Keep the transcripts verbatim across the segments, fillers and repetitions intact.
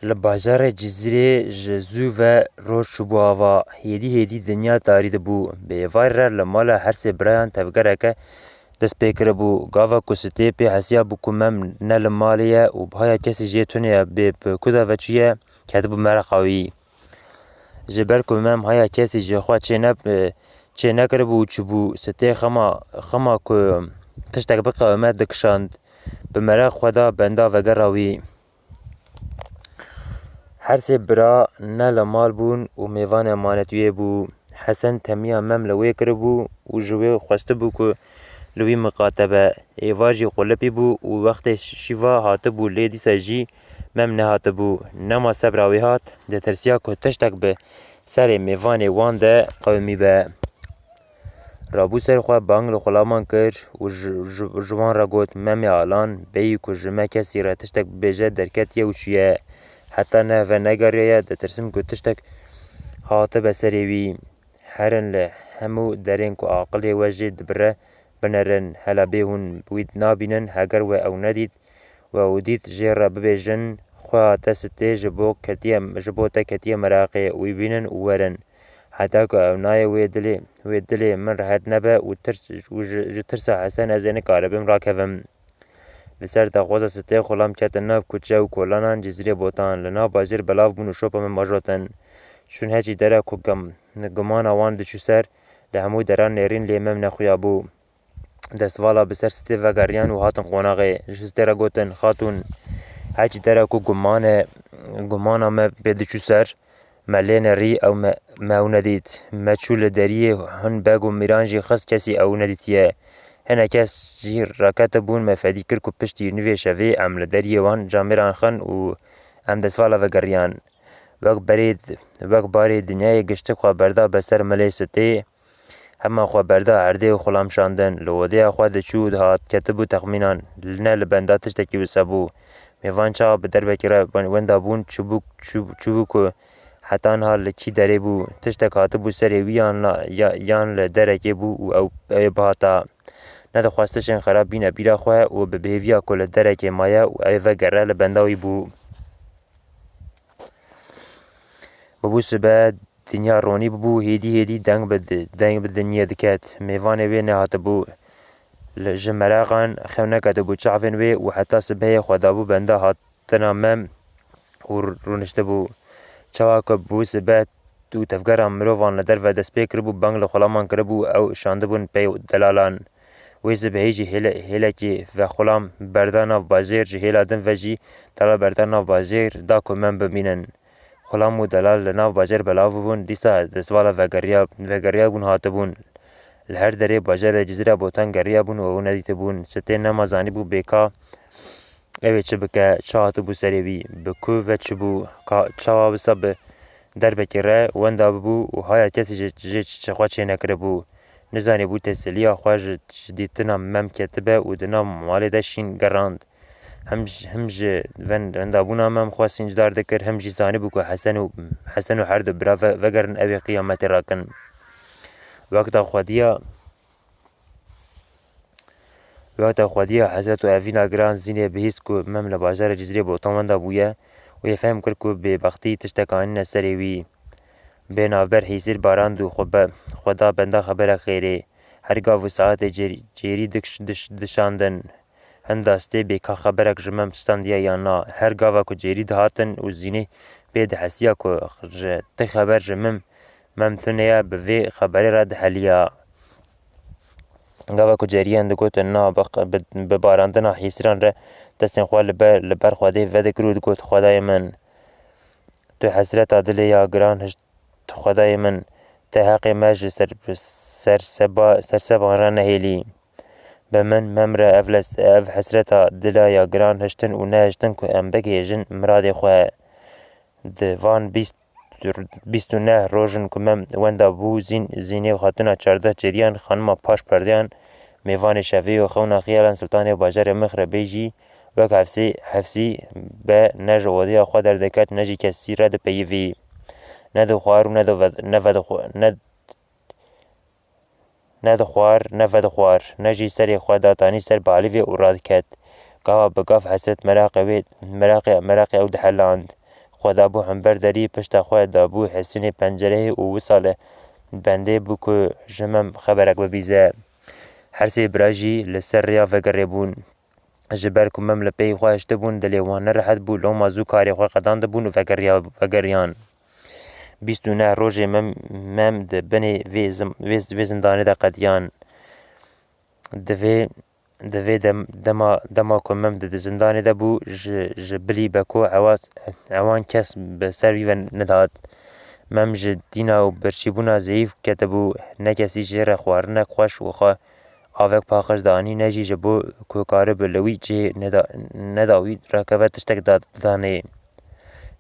Li bajarê Cizîrê ji zû ve roj çûbû ava. Hêdî hêdî dinya tarî dibû. Bi êvarî re li mala her sê birayan tevgereke dest pê kiribû. Gava ku Sitê pê hesiyabû ku Mem ne li malê ye û haya kesî jê tune ye, bê bi ku de ve çûye, ketibû mereqa wî. Ji ber ku Mem haya kesî ji xwe çê ne, çê nekiribû û çûbû, Sitê xema, xema ku tiştek biqewime dikişand. Bi meraq xwe da benda vegera wî. Her sê bira ne li mal bûn û mêvan emanetiyê bû. Hesen temiya Mem li wê kiribû û ji wê xwestibû ku li wî miqate be. Êvar jî qulipî bû û wextê şîva hatibû, lê dîsa jî Mem nehatibû. Nema sebra wê hat, ditirsiya ku tiştek bi serê mêvanê wan de qewimî be. Rabû ser xwe, bang li xulaman kir û ji, ji, ji wan re got, Memê Alan, bêyî ku ji me kesî re tiştek bibêje, derketiye û çûye. Heta ne venegeriyaye, ditirsim ku tiştek hatibe serê wî. Herin li hemû derên ku aqilê we jê dibire, binerin. Hela bê hûn wî nabînin, heger we ew nedît, we ew dît, jê re bibêjin, xwe hate Sitê ji bo ketiye, ji bo te ketiye meraqê, wî bînin û werin. Heta ku ew nayê wê dilê, wê dilê min rehet nebe û tirs, û ji, ji tirsa Hesen ez ê nikaribim rakevim. Li ser daxwaza Sitê xulam ketin nav kuçe û kolanan Cizîrê Botan. Li nav bajêr belav bûn û şopa min bajotin. Çûn heçî dera ku gem-, gumana wan diçû ser, li hemû deran nêrîn, lê Mem nexuya bû. Destvala bi ser Sitê vegeriyan û hatin qonaxê. Ji Sitê re gotin, Xatûn, heçî dera ku gumane, gumana me pê diçû ser, me lê nerî, ew me, me ew nedît. Me çû li deriyê hin beg û mîran jî xist, kesî ew nedîtiye. Hinek kes jî raketibûn, me fedî kir ku piştî nivê şevê em li deriyê wan camêran xin û em destvala vegeriyan. Wek berê, wek barê dinyayê giştik xwe berda be ser milê Sitê, hema xwe berda erdê û xulam şandin. Li odeya xwe diçû û dihat, ketibû texmînan, ne li benda tiştekî wisa bû. Mêvan çawa bi derbekî re wen-, wenda bûn, çûbû, çû-, çûbû ku heta niha li kî derê bû, tiştek hatibû serê wî yan la-, ya-, yan li derekê bû û ew, ew ê bihata. Nedixwest tiştên xerab bîne bîra xwe û bi bêhêviya ku li derekê maye û ew ê vegere, li benda wî bû. Bûbû sibe, dinya ronî bûbû, hêdî hêdî deng bi di-, deng bi dinyê diket. Mêvanê wê nehatibû. Li, ji meraqan xew neketibû çavên wê û heta sibehê xwe dabû benda hatina Mem û rûniştibû. Çawa ku bû sibe û tevgera mirovan li derve dest pê kiribû, bang li xulaman kiribû, ew şandibûn pey delalan. Wê sibehî jî hêle-, hêlekê vexulam berda nav bajêr, ji hêla din ve jî delal berda nav bajêr, da ku Mem bimînin. Xulam û delal li nav bajêr belav bûbûn, dîsa destvala vegeriya, vegeriyabûn hatibûn. Li her derê bajarê Cizîra Botan geriyabûn û ew nedîtibûn. Sitê nema zanîbû bê ka ew ê çi bike, çi hatibû serê wî, bi ku ve çûbû, ka çawa wisa bi derbekê re wenda bibû û haya kesî ji, ji, ji xwe çênekiribû. Nizanîbû teseliya xwe ji, ji dîtina Mem ketibe û di nav malê de şîn gerand. Him ji, him ji ven-, vendabûna Mem xwe sîncdar dikir, him jî zanîbû ku Hesen û, Hesen û her du bira ve-, vegerin ew ê qiyametê rakin. Wexta xwediya, wexta xwediya hesret û evîna giran Zînê bihîst ku Mem li bajarê Cizîrê Botan wenda bûye û yê fehm kir ku bêbextî tiştek anîne serê wî. Bê navber hîsîr barand û xwe be-, xwe da benda xeberek xêrê. Her gav û saetê cêr-, cêrî dikiş-, diş-, dişandin. Hinda Sitê bê ka xeberek ji Mem standiye yan na. Her gava ku cêrî dihatin û Zînê pê dihesiya ku ji ti xeber ji Mem, Mem tune ye, bi vê xeberê re diheliya. Gava ku cêriyan digotin na, bi, bi, bi barandina hîsîran re destên xwe li ber, li ber Xwedê vedikir û digot, Xwedayê min, tu hesreta dilê ya giran hişt, Xwedayê min, te heqê me ji ser, ser seba, ser seban re nehêlî. Bi min, Mem re ev les-, ev hesreta dila ya giran hiştin û nehiştin ku em bigihêjin miradê xwe. Di van bîst, bîst û neh rojin ku Mem wenda bû, Zîn-, Zînê û Xatûna Çardeh Cêriyan, xanima Paş Perdeyan, mêvanê şevê û xewna xiyalan Siltanê û bajarê Mixrebê jî wek hefsî, hefsî be, ne ji odeya xwe derdeket, ne jî kesî re dipeyivî. Ne dixwar û ne dive-, ne vedixwe-, ne Ne dixwar, ne vedixwar, ne jî serê xwe datanî ser balîvê û radiket. Gava bi gav hesret meraqê wê, meraqê, meraqê ew diheland. xwe dabû hember derî, pişta xwe dabû hêsînê pencereyê û wisa li bendê bû ku ji Mem xeberek bibîze. Her sê bira jî li ser rêya vegerê bûn. Ji ber ku Mem li pey xwe hiştibûn, dilê wan nerehet bû, loma zû karê xwe qedandibûn û vegeriya-, vegeriyan. Bîst û neh rojê Mem, Mem di binê vê zim-, vê, vê zindanê de qediyan. Di vê, di vê dem-, dema, dema ku Mem di, di zindanê de bû, ji, ji bilî Beko ewa, ewan kes bi ser vî ve nedat. Mem ji dîna û birçîbûna zeyîf ketibû, ne kesî jê re xwarinek xweş û xwe avek paqij danî, ne jî ji bo ku karibe li wî cihê neda-, neda wî rakeve tiştek da-, danê.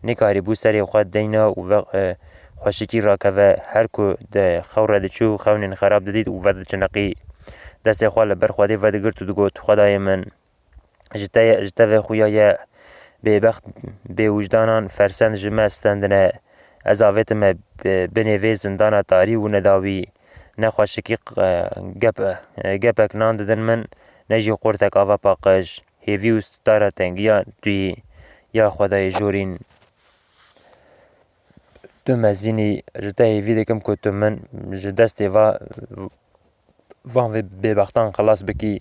Nikarîbû serê xwe deyna û ve-, e, xweşikî rakeve. Her ku di xew re diçû, xewnên xerab didît û vediciniqî. Destê xwe li ber Xwedê vedigirt û digot, Xwedayê min, ji te ye, ji te ve xuya ye bêbext, bêwijdanan fersend ji me stendine. Ez avêtime bi-, binê vê zindana tarî û nedawî. Ne xweşikî q-, gep-, gepek nan didin min, ne jî qurtek ava paqij. Hêvî û stara tengiya tu yî, ya Xwedayê jorîn. Tu mezin î, ji te hêvî dikim ku tu min ji destê va-, van vê bêbextan xilas bikî.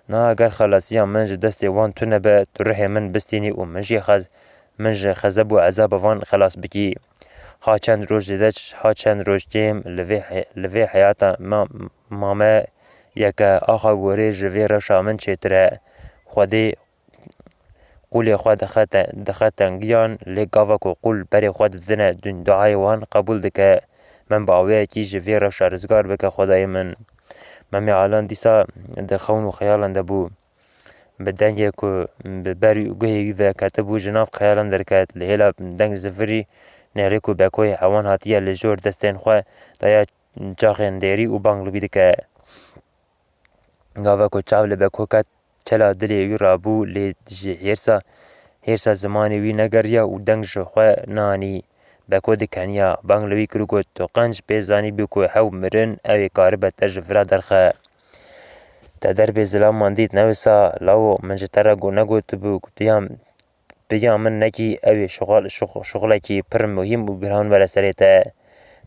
Niha ger xelasiya min ji destê wan tune be, tu ruhê min bistînî û min jî xez-, min ji xezeb û ezaba van xilas bikî. Ha çend roj zêde, ha çend roj kêm, li vê he-, li vê heyata ma-, mame yeke axa gorê ji vê rewşa min çêtir e. Xwedê qûlê xwe dixe te-, dixe tengiyan, lê gava ku qûl berê xwe didine dun-, duayê wan qebûl dike. Min bi awayekî ji vê rewşa rizgar bike, Xwedayê min. Memê Alan dîsa di xewn û xeyalan de bû. Bi dengê ku bi ber û guhê wî ve ketibû, ji nav xeyalan derket. Li hêla deng zivirî nêrê ku Bekoyê hewan hatiye li jor destên xwe daye çaxên dêrî û bang li wî dike. Gava ku çav li Beko ket, kela dilê wî rabû, lê ji hêrsa, hêrsa zimanê wî negeriya û deng ji xwe nanî. Beko dikeniya, bang li wî kir û got, Tu qenc pê zanîbû ku hew mirin, ew ê karibe te ji vira derxe. Te derbê zilaman dît, ne wisa? Lawo, min ji te re got, negotibû ku tu ya, tu ya min nekî, ew ê şixul-, şix-, şixulekî pir muhîm û giran were serê te.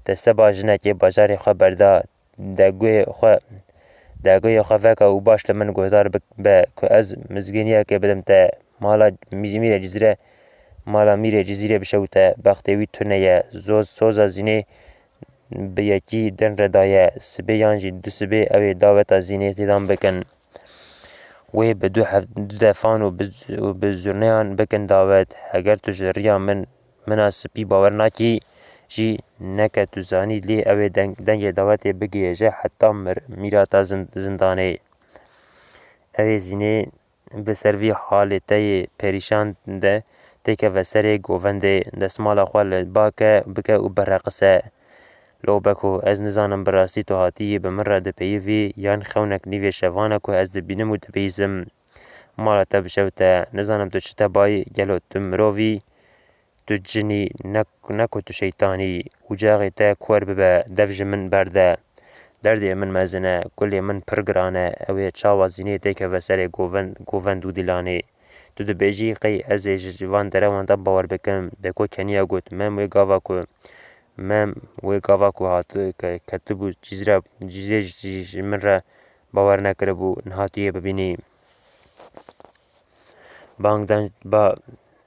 Te seba jinekê bajarê xwe berda, deguyê xwe, deguyê xwe veke û baş li min guhdar bik-, be ku ez mizgîniyekê bidim te. Mala mî-, mîrê Cizîrê, mala mîrê Cizîrê bişewite, bextê wî tune ye. Zoz, soza Zînê bi yekî din re daye. Sibê yan jî du sibê ew ê daweta Zînê têdan bikin. Wê bi du hev-, du defan û bi z-, û bi zurneyan bikin dawet. Heger tu ji riya min, mina spî bawer nakî jî, neke tu zanî, lê ew ê deng-, dengê dawetê bigihêje heta mir-, mîrata zin-, zindanê. Ew ê Zînê bi ser vî halê te yê perîşan de têkeve serê govendê, destmala xwe li ba ke, bike û bireqise. Lo Beko, ez nizanim bi rastî tu hatiyî bi min re dipeyivî yan xewnek nîvê şevan e ku ez dibînim û dibihîzim. Mala te bişewite, nizanim tu çi te bayî, gelo tu mirov î? Tu cin î, ne, ne ku tu şeytan î. Ucaxê te kor bibe, dev ji min berde. Derdê min mezin e, kulê min pir giran e, ew ê çawa Zînê têkeve serê govend, govend û dîlanê. Tu dibêjî, qey ez ê ji van derewan de bawer bikim? Beko keniya got, Mem wê gava ku, Mem wê gava ku hat-, ke-, ketibû Cizre, Cizrê jî ji min re bawer nekiribû, niha tu yê bibînî. Bang deng, ba,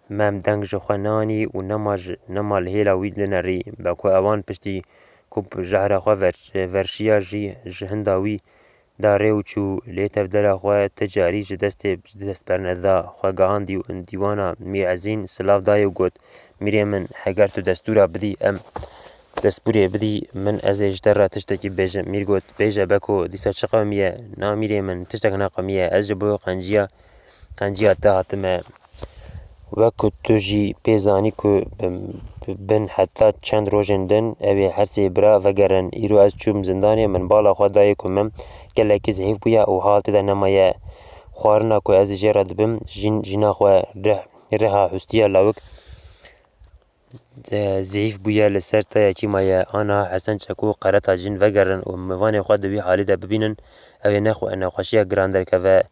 Mem deng ji xwe nanî û nema ji, nema li hêla wî linerî. Beko ewan piştî ku jehra xwe ver-, verşiya jî ji hinda wî da rê û çû, lê tevdera xwe ti carî ji destê, ji dest berneda. Xwe gihand dîw-, dîwana Mîr Ezîn, silav dayê û got, Mîrê min, heger tu destûra bidî, em destûrê bidî, min ez ê ji te re tiştekî bêjim. Mîr got, Bêje Beko, dîsa çi qewimiye? Na mîrê min, tiştek neqewimiye. Ez ji bo qenciya, qenciya te hatime. Wek ku tu jî pê zanî ku bi, bi bin heta çend rojên din ew ê her sê bira vegerin. Îro ez çûm zindanê, min bala xwe dayê ku Mem gelekî zehîf bûye û haltê de nemaye. Xwarina ku ez jê re dibim, jîn, jîna xwe rih, riha hûstiya lawik, e, zehîf bûye, li ser tayekî maye. Ana Hesen Çeko qereta cin vegerin û mivanê xwe di wî halî de bibînin, ew ê nexwe-, nexweşiya giran derkeve.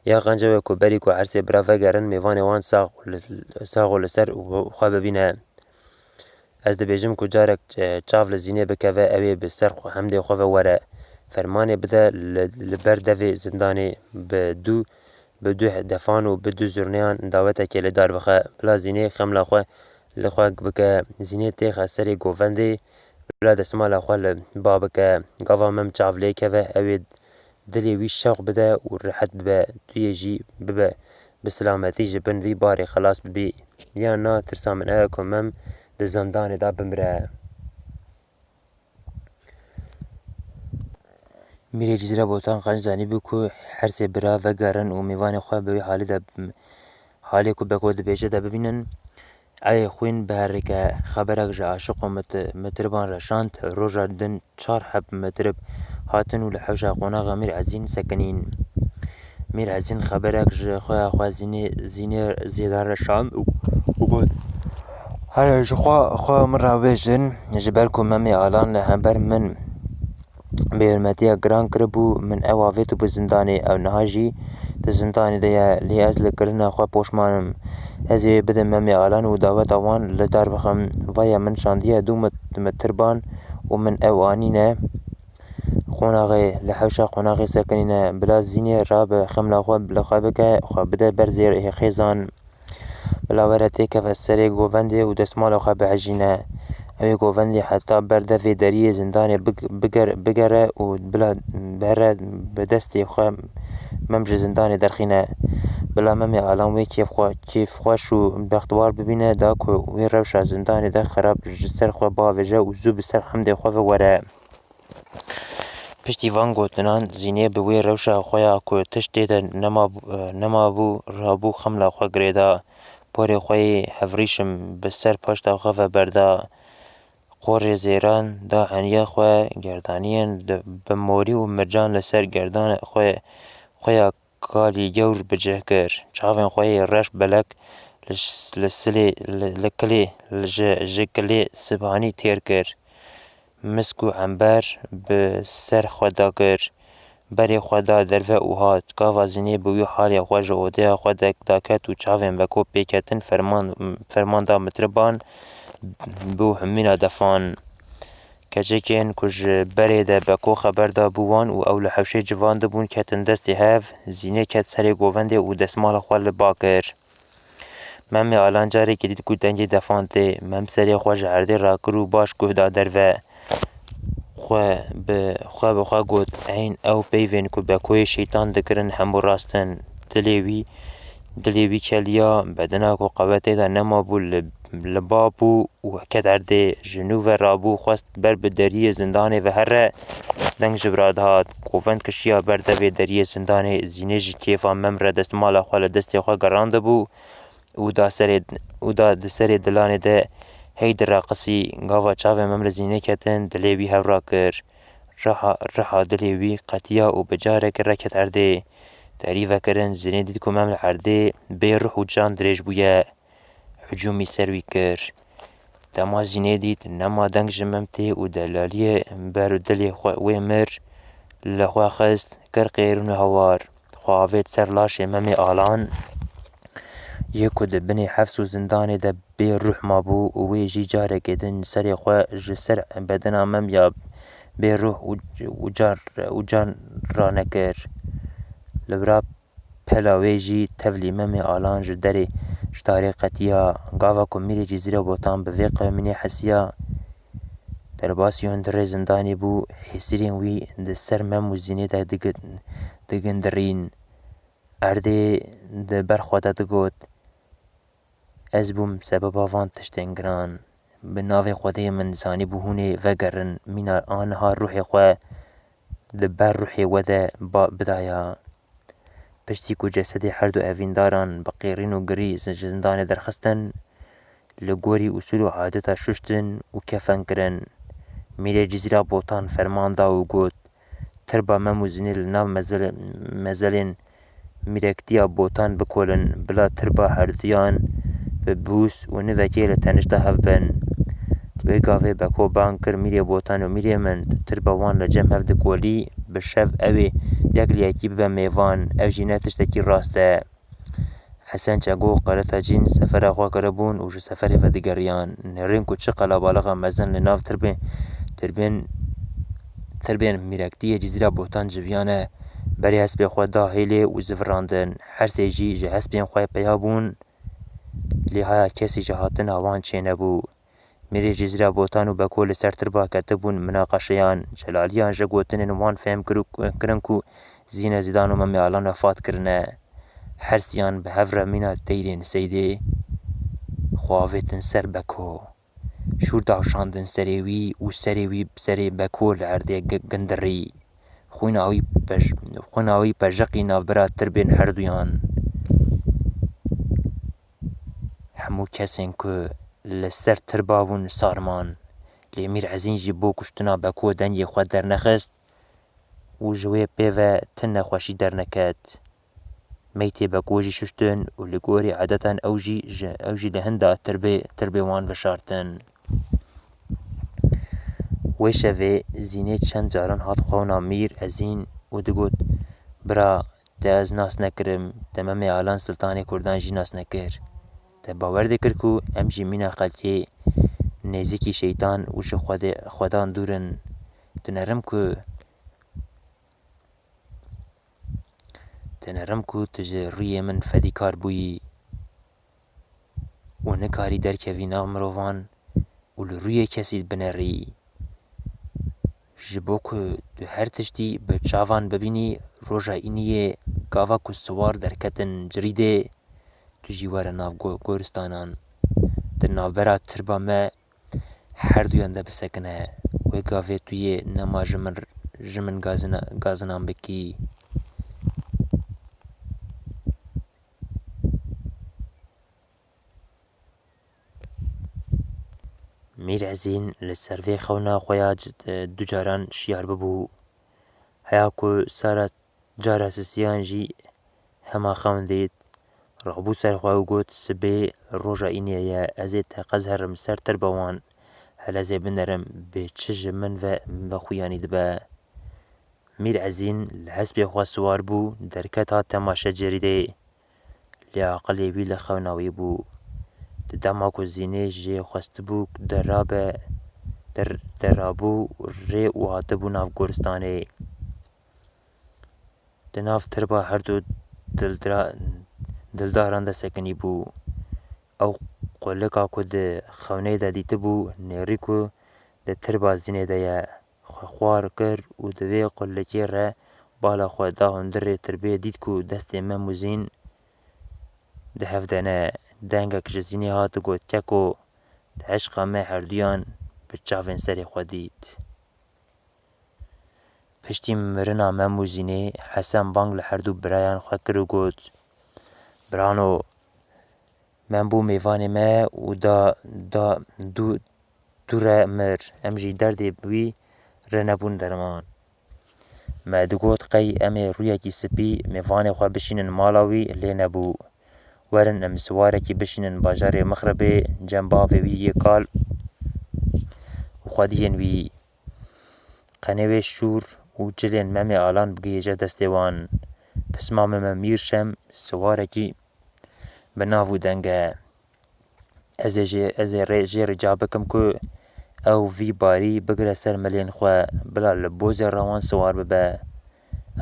Ya qencewe ku berî ku hersê bira vegerin, mêvanê wan sax û li, sax û li ser û xwe bibîne. Ez dibêjim ku carek, e, çav li Zînê bikeve, ew ê bi ser xwe, hemdê xwe ve were. Fermanê bide li, li ber devê zindanê bi du, bi du defan û bi du zurneyan dawetekê li dar bixe. Bila Zînê xemla xwe li xwe bike. Zînê têxe serê govendê, bila destmala xwe li ba bike. Gava Mem çav lê keve, ew ê dilê wî şewq bide û rehet bibe, tu yê jî bibe bi silametî ji bin vî barê xelas bibî. Ya na, tirsa min ew e ku Mem di zindanê de bimire. Mîrê Cizîra Botan qenc zanîbû ku hersê bira vegerin û mêvanê xwe bi wî halî de, halê ku Beko dibêje de bibînin. Ewê xwîn biherike. Xeberek ji aşiq û mit-, mitriban reşand. Roja din çar heb mitrib hatin û li hewşa qonaxa Mîr Ezîn sekinîn. Mîr Ezîn xeberek ji xoya xwe Zînê, Zînê zêde reşand û, û got, "Here ji xwe, xwe min re bêjin, ji ber ku Memê Alan li hember min bêhurmetiya giran kiribû, min ew avêtibû zindanê. Ew niha jî di zindanê de ye, lê ez li kirina xwe poşman im. Ez ê wê bidim Memê Alan û daweta wan li dar bixim. Vaye min şandiye du mit-, mitirban û min ew anîne qonaxê, li hewşa qonaxê sekinîne. Bila Zînê rabe xemla xwe li xwe bike, xwe bide ber zêrê xêzan." Bila were têkeve serê govendê û destmala xwe bihejîne. Ew ê govendê heta ber devê deriyê zindanê big-, biger-, bigere û bila bere bi destê xwe Mem ji zindanê derxîne. Bila Memê Alan wê kêfxwe-, kêfxweş û bextwar bibîne, da ku wê rewşa zindanê de xerab ji ser xwe bavêje û zû bi ser hemdê xwe ve were. Piştî van gotinan Zînê bi wê rewşa xwe ya ku tişt tê de nema, nemabû, rabû xemla xwe girêda. Porê xwe yê hevrîşim bi ser paşta xwe ve berda. Qorê zêran da heniya xwe gerdaniyên di, bi morî û mircan li ser gerdanê xwe, xwe ya kalî gewr bi cih kir. Çavên xwe yê reş belek li s-, li silê, li, li kilê, li ji, ji kilê sibhanî têr kir. Misk û ember bi ser xwe da kir. Berê xwe da derve û hat. Gava Zînê bi wî halê xwe ji odeya xwe de daket û çavên Beko pêketin, ferman, ferman da mitriban bû himîna defan. Keçikên ku ji berê de Beko xeber dabû wan û ew li hewşê civan dibûn, ketin destê hev. Zînê ket serê govendê û destmala xwe li ba kir. Memê Alan carekê dît ku dengê defan tê. Mem serê xwe ji erdê rakir û baş guh da derve. Xwe bi, xwe bi xwe got, "Eyn ew peyvên ku Bekoyê şeytan dikirin hemû rast in." Dilê wî, dilê wî keliya, bedena ku qewetê de nemabû li, li ba bû û ket erdê. Ji nû ve rabû, xwest ber bi deriyê zindanê ve here. Deng ji bira dihat. Govend kişiya ber devê deriyê zindanê. Zînê ji kêfa Mem re destmala xwe li destê xwe gerandibû û da serê, û da di serê dilanê de hey diraqisî. Gava çavê Mem li Zînê ketin, dilê wî hewra kir. Riha, riha dilê wî qetiya û bi carekê reket erdê. Derî vekirin, Zînê dît ku Mem li erdê bê ruh û can dirêj bûye. Hicûmî ser wî kir. Dema Zînê dît, nema deng ji Mem tê û delaliyê ber dilê xwe wê mir li xwe xist, kir qêrûn û hewar. Xwe avêt ser laşê Memê Alan, yê ku di binê hefs û zindanê de bê ruh mabû û wê jî carekê din serê xwe ji ser bedena Mem ya bê ruh û, û can, û can ranekir. Li vira pela wê jî tevlî Memê Alan ji derê, ji darê qetiya. Gava ku Mîrê Cizîra Botan bi vê qewimînê hesiya, derbasî hundirê zindanê bû, hêsirên wî di ser Mem û Zînê de digin-, digindirîn. Erdê di ber xwe de digot, "Ez bûm sebeba van tiştên giran. Bi navê Xwedê min zanîbû hûn ê vegerin, mîna aniha ruhê xwe di ber ruhê we de ba-, bidaya." Piştî ku cesedê her du evîndaran bi qêrîn û girî ji zindanê derxistin, li gorî usûl û adeta şuştin û kefen kirin. Mîrê Cizîra Botan ferman da û got, "Tirba Mem û Zînê li nav mezel-, mezelên mîrektiya Botan bikolin, bila tirba herduyan bi bûs û nivekê li tenişta hev bin." Wê gavê Beko bang kir, "Mîrê Botan û mîrê min, tu tirba wan li cem hev dikolî, bi şev ew ê yek li yekî bibe mêvan, ev jî ne tiştekî rast e. Hesen Çego, Qeretacîn sefera xwe kiribûn û ji seferê vedigeriyan. Nêrîn ku çi qelebalixa mezin li nav tirbên, tirbên, tirbên mîrektiyê Cizîra Botan civiyane, berê hespê xwe da hêlê û zivirandin. Her sê jî ji hespên xwe peya bûn, lê haya kesî ji hatina wan çênebû. Mîrê Cizîra Botan û Beko li ser tirba ketibûn minaqeşeyan, celaliyan ji gotinên wan fehm kir û kirin ku Zîne Zîdan û Memê Alan wefat kirine. Her siyan bi hev re mîna teyrên seydê xwe avêtin ser Beko. Şûr davşandin serê wî û serê wî bi serê Beko li erdê gi-, gindirî. Xwîna wî pej-, xwîna wî pejiqî navbera tirbên herduyan. Hemû kesên ku li ser tirba bûn sar man. Lê Mîr Ezîn jî bo kuştina Beko dengê xwe dernexist û ji wê pê ve ti nexweşî derneket. Meytê Beko jî şuştin û li gorî edetan ew jî ji, ew jî li hinda tirbê, tirbê wan veşartin. Wê şevê Zînê çend caran hat xewna Mîr Ezîn û digot, Bira, te ez nas nekirim, te Memê Alan Siltanê Kurdan jî nas nekir. Te bawer dikir ku em jî mîna xelkê nêzîkî şeytan û ji Xwedê, Xwedan dûr in. Tu nerim ku, tu nerim ku tu ji rûyê min fedîkar bûyî û nikarî derkevî nav mirovan û li rûyê kesî binerî. Ji bo ku tu her tiştî bi çavan bibînî, roja îniyê gava ku siwar derketin cirîdê, tu jî were nav go-, goristanan. Di navbera tirba me herduyan de bisekine. Wê gavê tu yê nema ji min, ji min gazina-, gazinan bikî. Mîr Ezîn li ser vê xewna xwe ya c-, du caran şiyar bibû. Heya ku sara cara sisiyan jî hema xewn dît, rabû ser xwe û got, Sibê roja îniyê ye, ez ê teqez herim ser tirba wan, hele ez ê binerim bê çi ji min ve, min ve xuyanî dibe. Mîr Ezîn li hespê xwe siwar bû, derket hat temaşe cirîdê. Lê aqilê wî li xewna wî bû. Di dema ku Zînê jê xwestibû derabe, der-, derabû rê û hatibû nav goristanê. Di nav tirba herdu dildira-, dildaran de sekinî bû. Ew qulika ku di xewnê de dîtibû, nêrî ku di tirba Zînê de ye. Xwe xwar kir û di vê qulikê re bala xwe da hundirê tirbê, dît ku destê Mem û Zîn di hev de ne. Dengek ji Zînê hat û got, Keko, di eşqa me herduyan bi çavên serê xwe dît. Piştî mirina Mem û Zînê, Hesen bang li herdu birayan xwe kir û got, Birano, Mem bû mêvanê me û da, da, dû, dû re mir. Em jî derdê wî re nebûn derman. Me digot qey em ê rûyekî spî mêvanê xwe bişînin mala wî, lê nebû. Werin em siwarekî bişînin bajarê Mixribê cem bavê wî yê kal û xwediyên wî. Qenê wê şûr û cilên Memê Alan bigihêje destê wan. Pisma Meme Mîr Şem siwarekî bi nav û deng e. Ez ê jê, ez ê rê, jê rica bikim ku ew vî barî bigire ser milên xwe, bila li bozê rewan siwar bibe.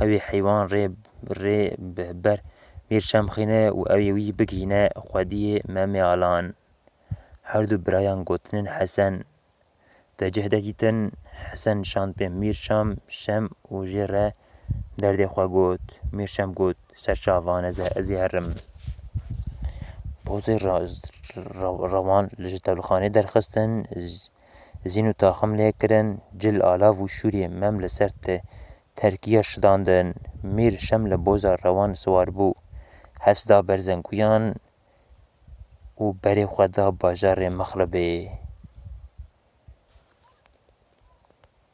Ew ê heywan rê, rê bi ber Mîr Şem xîne û ew ê wî bigihîne xwediyê Memê Alan. Her du birayan gotinên Hesen Di cih de dîtin, Hesen şand pê Mîr Şam, Şem û jê re derdê xwe got. Mîr Şem got, Ser çavan ez, ez ê herim. Pozê ra-, ra-, rewan li ji tevlixanê derxistin, z-, zîn û taxim lê kirin, cil, alav û şûrê Mem li ser te-, terkiya şidandin. Mîr Şem li boza rewan siwar bû. Hevs da ber Zenguyan, û berê xwe da bajarê Mexribê.